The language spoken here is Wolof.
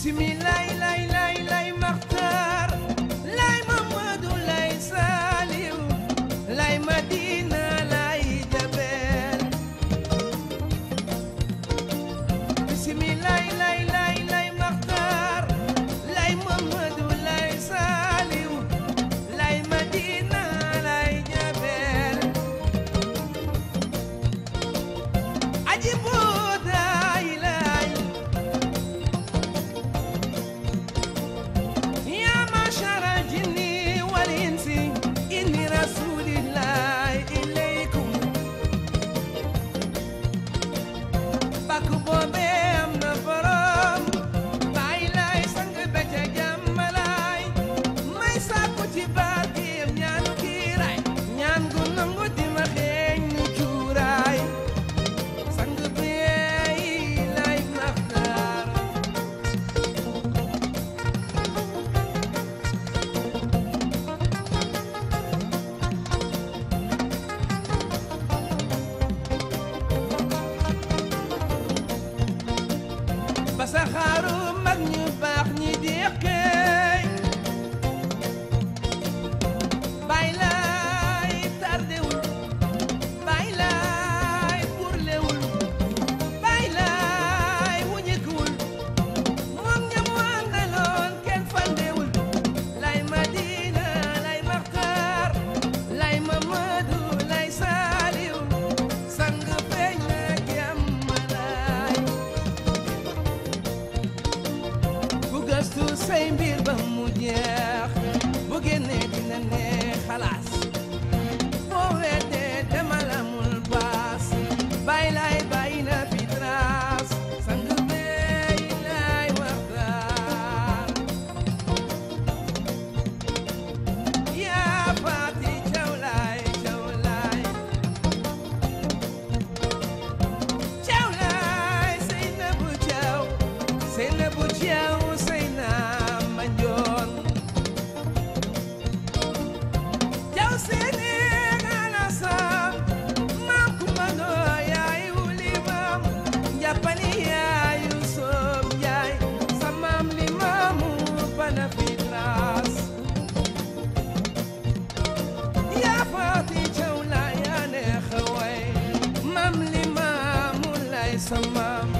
bismillah lay lay lay Maxtaar lay Mamadu lay Saliw lay Madina lay Jabel bismillah lay lay lay Maxtaar lay Mamadu lay Saliw lay Madina lay Jabel ajibu basaxaaru mag ñu baax ñi deqeey bay laay tardewul bay laay burlewul bay laay wuñikuwul moom ñamu àndaloon kenn fandewul lay Madina lay Maxtaar lay Mamadu lay Saliw sang feeñ na jàmmalaay gëstu say mbir ba mu jeex bu génnee dina ne xalaas boo weetee demal amul baas bay lay bay na fi traas sang bey lay Maxtaar yaa faati caw lay caw lay caw lay Seynabu caw Seynabu caw Sama